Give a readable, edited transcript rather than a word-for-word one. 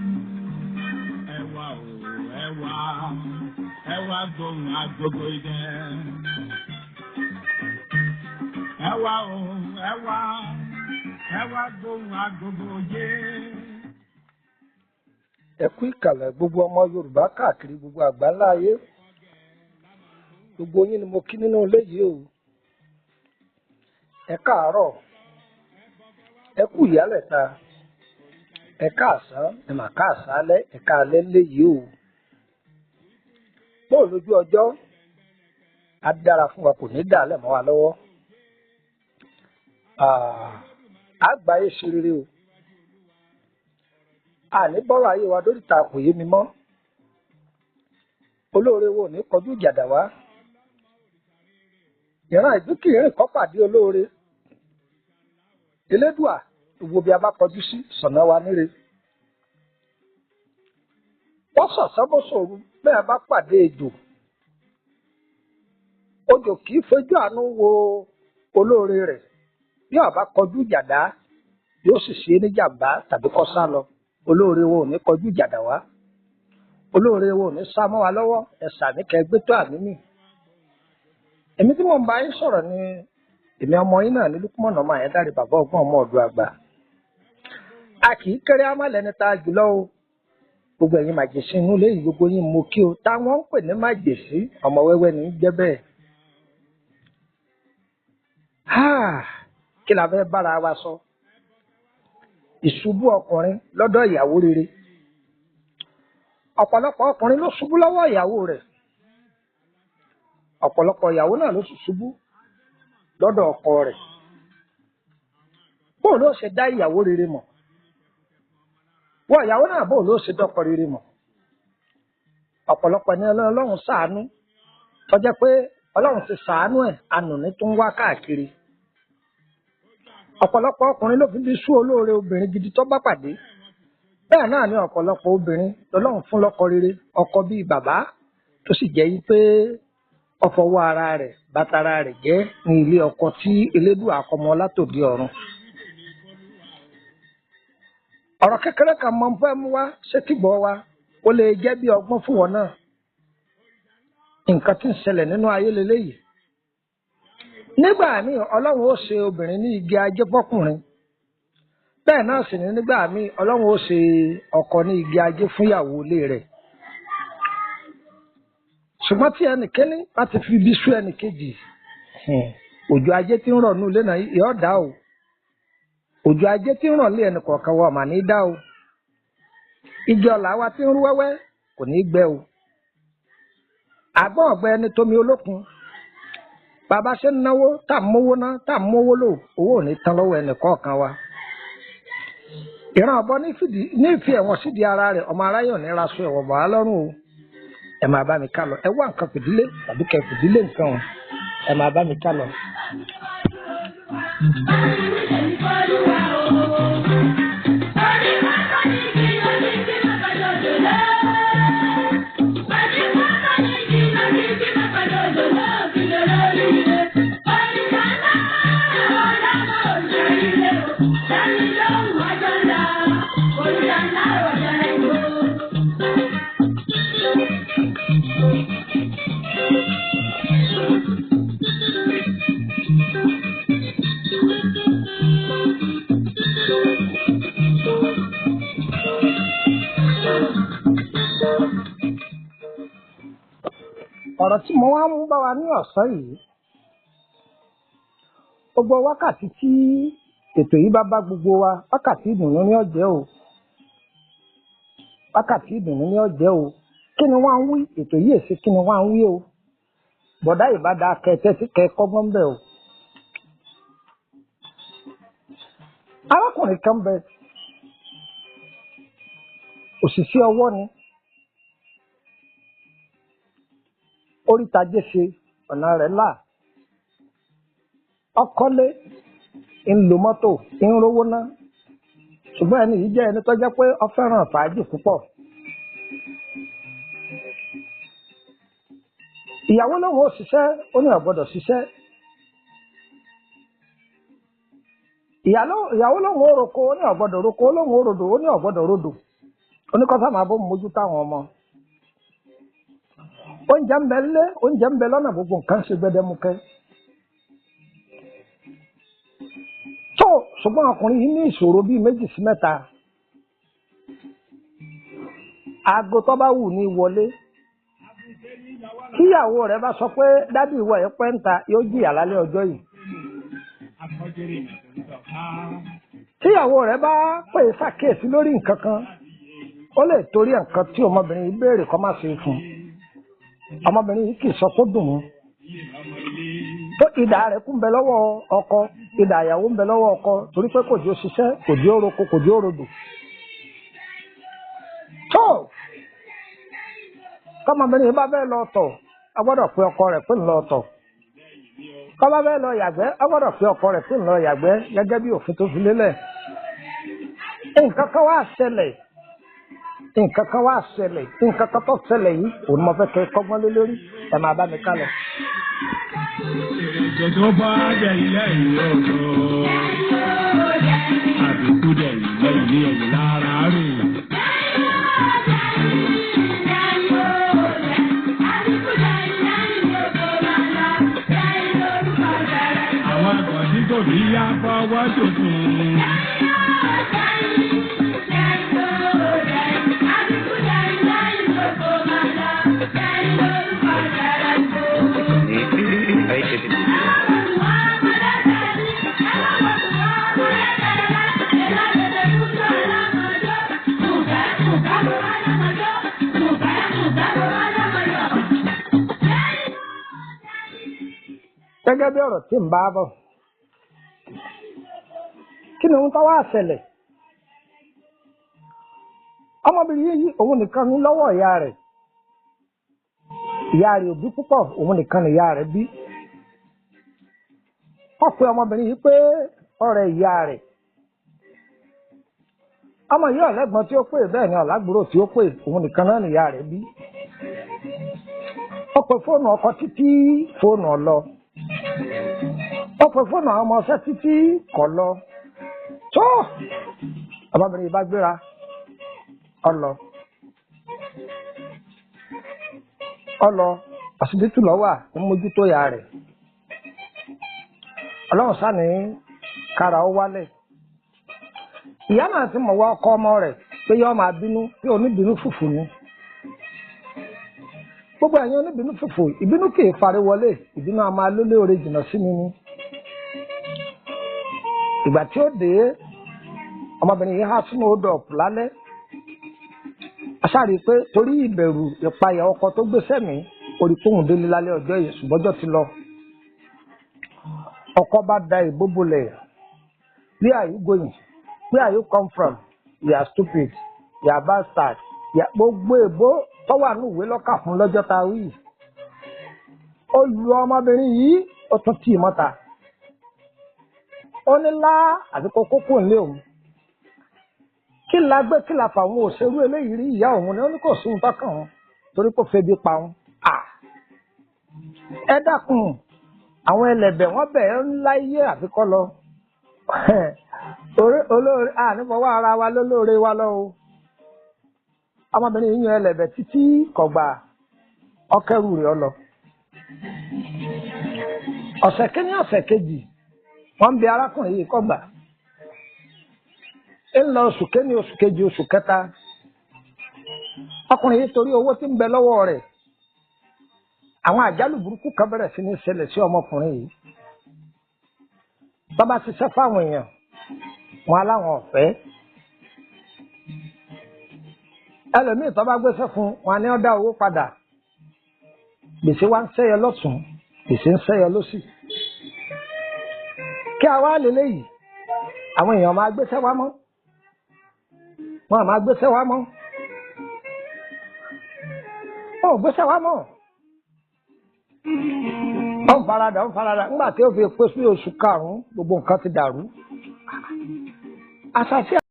Ẹ wá o, ẹ wá, ẹ wá gbóhùn agogo idẹ. Ẹ wá o, ẹ wá, ẹ wá gbóhùn agogo jé. Ẹ kú ìkàlẹ̀ gbogbo ọmọ Yorùbá káàkiri gbogbo àgbáńlá ayé. Gbogbo yín ni mo kí nínú ilé yìí o. Ẹ káàárọ̀, ẹ kú ìyálẹ̀ta, ẹ káàsán, ẹ mà káàsán alẹ́, ẹ káalẹ́ ńlé yìí o. Bóò lójú ọjọ́, á dára fún wa, kò ní dàálẹ̀ mọ́ wa lọ́wọ́. Á gbáyé ṣe rere o. Àní bọ́rọ̀ ayé wa dóríta kò yé mi mọ́. Olóore wo ò ní kọjú ìjà dà wá. Ìran ìdúkìrìn kọ́ pàdé olóore. Elédùà, wo bí a bá kọjú sí sọ̀nà wa níre. Wọ́n sọ̀sán bó sòru bẹ́ẹ̀ bá pàdé ejò. Ejò kì í fojú àánú wo olóore rẹ̀. Bí ó bá kọjú ìjà dá, yóò sì ṣe é ní jàmbá tàbí kó sá lọ. Olóore wo ò ní kọjú ìjà dà wá. Olóore wo ò ní sá mọ́ wa lọ́wọ́. Ẹ ṣàmì kẹ́ gbé tó àmì mì. Èmi tí mò ń bá yín sọ̀rọ̀ ni èmi ọmọ yín náà ní Lúkúmọ̀nà ọmọ Àyándárì, bàbá ọgbọ́n ọmọ ọ̀dọ̀ àgbà. A kì í kéré amálẹ́ni tá a jùlọ o. Gbogbo ẹ̀yin màjèsí inú ilé yìí, gbogbo yín mo kí o. Táwọn ń pè ní màjèsí, ọmọ wẹ́wẹ́ ní í jẹ́ bẹ́ẹ̀. Háà, kí la fẹ́ bára wa sọ? Ìṣubú ọkùnrin lọ́dọ̀ ìyàwó rere. Ọ̀pọ̀lọpọ̀ ọkùnrin ló ṣubú lọ́wọ́ ìyàwó rẹ̀. Ọ̀pọ̀lọpọ̀ ìyàwó náà ló sì ṣubú lọ́dọ̀ ọkọ rẹ̀. Bóò ló ṣe dá ìyàwó rere mọ̀? Wọ́n ìyàwó náà bóò ló ṣe dọ́kọ rere mọ̀? Ọ̀pọ̀lọpọ̀ ní Ọlọ́run ṣàánú. Tó jẹ́ pé Ọlọ́run ti ṣàánú ẹ̀, anùní tó ń wá káàkiri. Ọ̀pọ̀lọpọ̀ ọkùnrin ló fi bí sú olóore obìnrin gidi tó bá pàdé. Bẹ́ẹ̀ náà ni ọ̀pọ̀lọpọ̀ obìnrin lọ́lọ́run fún lọ́kọ rere, ọkọ bíi bàbá, tó sì jẹ́ yí pé ó fọwọ́ ara rẹ̀ bàtara rẹ̀ jẹ́ ní ilé ọkọ tí Elédùà kọmọ látòdì ọ̀run. Ọ̀rọ̀ kékeré kan mọ̀ ń fẹ́ mú wá sétígbọ̀ wa, ó lè jẹ́ bí ọgbọ́n fún wọn náà. Nǹkan tí ń ṣẹlẹ̀ nínú ayé leléyìí. Nígbà míì Ọlọ́run ó ṣe obìnrin ní igi ajé fọ́kùnrin. Bẹ́ẹ̀ náà sì ni nígbà míì Ọlọ́run ó ṣe ọkọ ní igi ajé fún ìyàwó ilé rẹ̀. Ṣùgbọ́n tí ẹnìkíní bá ti fi ibi sú ẹnìkejì, òjò ajé tí ń rọ̀ nínú ilé náà yóò dá o. Òjò ajé tí ń rọ̀ lé ẹnì kọ̀ọ̀kan wa mà ní dá o. Igi ọ̀là wa tí ń rú wẹ́wẹ́ kò ní gbẹ o. Àgbọ̀n ọ̀gbẹ ẹni tómi olókun. Bàbá ṣe ń náwó tá à ń mówó ná tá à ń mówó lò, owó ò ní tán lọ́wọ́ ẹnì kọ̀ọ̀kan wa. Ìran ọ̀bọ ní fi ẹ̀wọ̀n sídìí ara rẹ̀, ọmọ aráyé ò ní ra aṣọ ẹ̀wọ̀n bọ̀ á lọ́rùn o. Ẹ máa bá mi ká lọ. Ẹ wá nǹkan fìdílé tàbí kẹ fìdílé nǹkan o. Ẹ máa bá mi ká lọ. Ọ̀rọ̀ tí mo wá ń bá wa ní ọ̀sán yìí, gbogbo wákàtí tí ètò yìí bá bá gbogbo wa, wákàtí ìdùnnú ní ó jẹ́ o. Wákàtí ìdùnnú ní ó jẹ́ o. Kí ni wọ́n ń wí? Ètò yìí èsì kí ni wọ́n ń wí o? Bọ̀dá ìbádá kẹ tẹ́tí kẹ kọ́gbọ́n bẹ̀ o. Arákùnrin kan bẹ, òṣìṣẹ́ ọwọ́ ni. Oríta jẹ́ṣe ọ̀nà rẹ̀ là. Ọkọ́lé, ń lo mọ́tò, ń rówó ná. Ṣùgbọ́n ẹni yìí jẹ́ ẹni tó jẹ́ pé ó fẹ́ràn fàájì púpọ̀. Ìyàwó lòun ò ṣiṣẹ́, ó ní ó gbọ́dọ̀ ṣiṣẹ́. Ìyàwó lòun ò roko, ó ní ó gbọ́dọ̀ roko, ó lòun ò rodò, ó ní ó gbọ́dọ̀ rodò. Oníkọ́sá máa bó mójú táwọn ọmọ. Oúnjẹ ń bẹ lé, oúnjẹ ń bẹ lọ́nà, gbogbo nǹkan ṣe gbẹdẹmukẹ. Tó ṣùgbọ́n ọkùnrin yìí ní ìṣòro bíi méjì sí mẹ́ta. Aago tó bá wù ní wọlé. Tíyàwó rẹ̀ bá sọ pé dádì ìwọ ẹ̀ pẹ́ ń ta, yóò jìyà lálẹ́ ọjọ́ yìí. Tíyàwó rẹ̀ bá pè é ṣàkíyèsí lórí nǹkan kan, ó lè torí nǹkan tí ọmọbìnrin yìí béèrè kó má ṣe fún un. Ọmọbìnrin yìí kì í sọ kó dùn ún. Tó idà rẹ̀ kún bẹ lọ́wọ́ ọkọ, idà ìyàwó ń bẹ lọ́wọ́ ọkọ, torí pé kò jẹ́ ó ṣiṣẹ́, kò jẹ́ ó roko, kò jẹ́ ó rodò. Tó kọ́mọbìnrin yìí bá bẹ́ẹ̀ lọ tọ̀, a gbọ́dọ̀ pe ọkọ rẹ̀ pé ń lọ tọ̀. Kọ́mọ bẹ́ẹ̀ lọ yàgbẹ́, a gbọ́dọ̀ pe ọkọ rẹ̀ pé ń lọ yàgbẹ́ gẹ́gẹ́ bí òfin tó fi lélẹ̀. Nǹkan kan wá ṣẹlẹ̀, nǹkan kan wá ṣẹlẹ̀, nǹkan kan tó ṣẹlẹ̀ yìí, òun ni mo fẹ́ kẹ́ kọ́gbọ́n lé lórí, ẹ máa bá mi ká lọ. Èrò tó bá dẹ̀ ilé ìlú ọ̀dọ́. Àbíkú dẹ̀ ilé ìlú ẹ̀yìn lára rè. Àwọn àgbọ̀dí kò ní yá fọwọ́ tuntun. Gẹ́gẹ́ bí ọ̀rọ̀ tí ń bá bọ̀, kí ni ohun tó wá ṣẹlẹ̀? Ọmọbìnrin yìí òun nìkan ní lọ́wọ́ ìyá rẹ̀. Ìyá rẹ̀ ò bí púpọ̀, òun nìkan ni ìyá rẹ̀ bí. Wọ́n pe ọmọbìnrin yìí pé ọ̀rẹ́ ìyá rẹ̀. Ọmọ yìí ọ̀lẹ́gbọ́n tí ó pè, bẹ́ẹ̀ ni ọ̀làgbúrò tí ó pè, òun nìkan náà ni ìyá rẹ̀ bí. Ó pe fóònù ọkọ títí, fóònù ọ̀lọ. Ó pe fóònù àwọn ọmọ ọṣẹ́ títí, kọ̀ lọ. Tó ọmọbìnrin yìí bá gbéra, ọlọ. Ọlọ ọsibítù lọ́wọ́ à ń mójútó ìyá rẹ̀. Ọlọ́run sáni kára ó wálẹ̀. Ìyá náà ti mọ̀ wá ọkọ ọmọ rẹ̀ pé yọ́ máa bínú, pé oníbínú fùfù ni. Gbogbo ẹ̀yin oníbínú fùfù, ìbínú kì í fari wọlé, ìbínú a máa lólé oore jìnnà sí mi ni. Ìgbà tí ó dé, ọmọbìnrin yìí há sínú odò ọ̀pù lálẹ́. A sáré pé torí ìbẹ̀rù ìpayà ọkọ tó gbé sẹ́mi, orí kóhùn délé lálẹ́ ọjọ́ yìí, ṣùgbọ́n ọjọ́ ti lọ. Ọkọ bá da ìbò bolẹ̀. Where are you going? Where are you come from? You are stupid. You are bastard. Gbogbo èbó tó wà ní ìwé lọ́kà fún lọ́jọ́ ta wí. Ó lu ọmọbìnrin yìí, ó tún tì í mọ́ta. Ó ní lá àti kókó kò ní òun. Kí la gbé kí la fà òun òṣèrú eléyìí rí ìyá òun ni ó ní kò sí ohun tọ́kàn òun torí kò febi pa òun. Ẹ dákun, àwọn ẹlẹ́bẹ̀ wọ́n bẹ̀ ẹ́ ńlá iye àfikọ́ lọ. Olóore ànífọwọ́ ara wa lólóore wa lọ o. Ọmọbìnrin yìí yan ẹlẹ́bẹ̀ títí kọ̀gbà ọkẹ́rù rẹ̀ ọ lọ. Ọ̀sẹ̀ kínní ọ̀sẹ̀ kejì wọ́n ń bi arákùnrin yìí kọ̀gbà. Ń lọ oṣù kínní oṣù kejì oṣù kẹta. Ọkùnrin yìí torí owó tí ń bẹ lọ́wọ́ rẹ̀. Àwọn àjálù burúkú kan bẹ̀rẹ̀ sí ní ṣẹlẹ̀ sí ọmọkùnrin yìí. Bàbá ṣiṣẹ́ fáwọn èèyàn, wọn aláwọn ọ̀fẹ́. Ẹlòmíì tó bá gbéṣẹ́ fún wọn ni ó dá owó padà. Gbèsè wa ń ṣẹ́yọ lọ́tún, gbèsè ń ṣẹ́yọ lósì. Kí a wá lélẹ́yìí, àwọn èèyàn máa gbéṣẹ́ wá mọ́. Wọn à máa gbéṣẹ́ wá mọ́. Wọn ò gbéṣẹ́ wá mọ́. Ó ń faradà, ó ń faradà, nígbà tí ó fi pé sí oṣù karùn-ún, gbogbo nǹkan ti dàrú. Àṣàṣì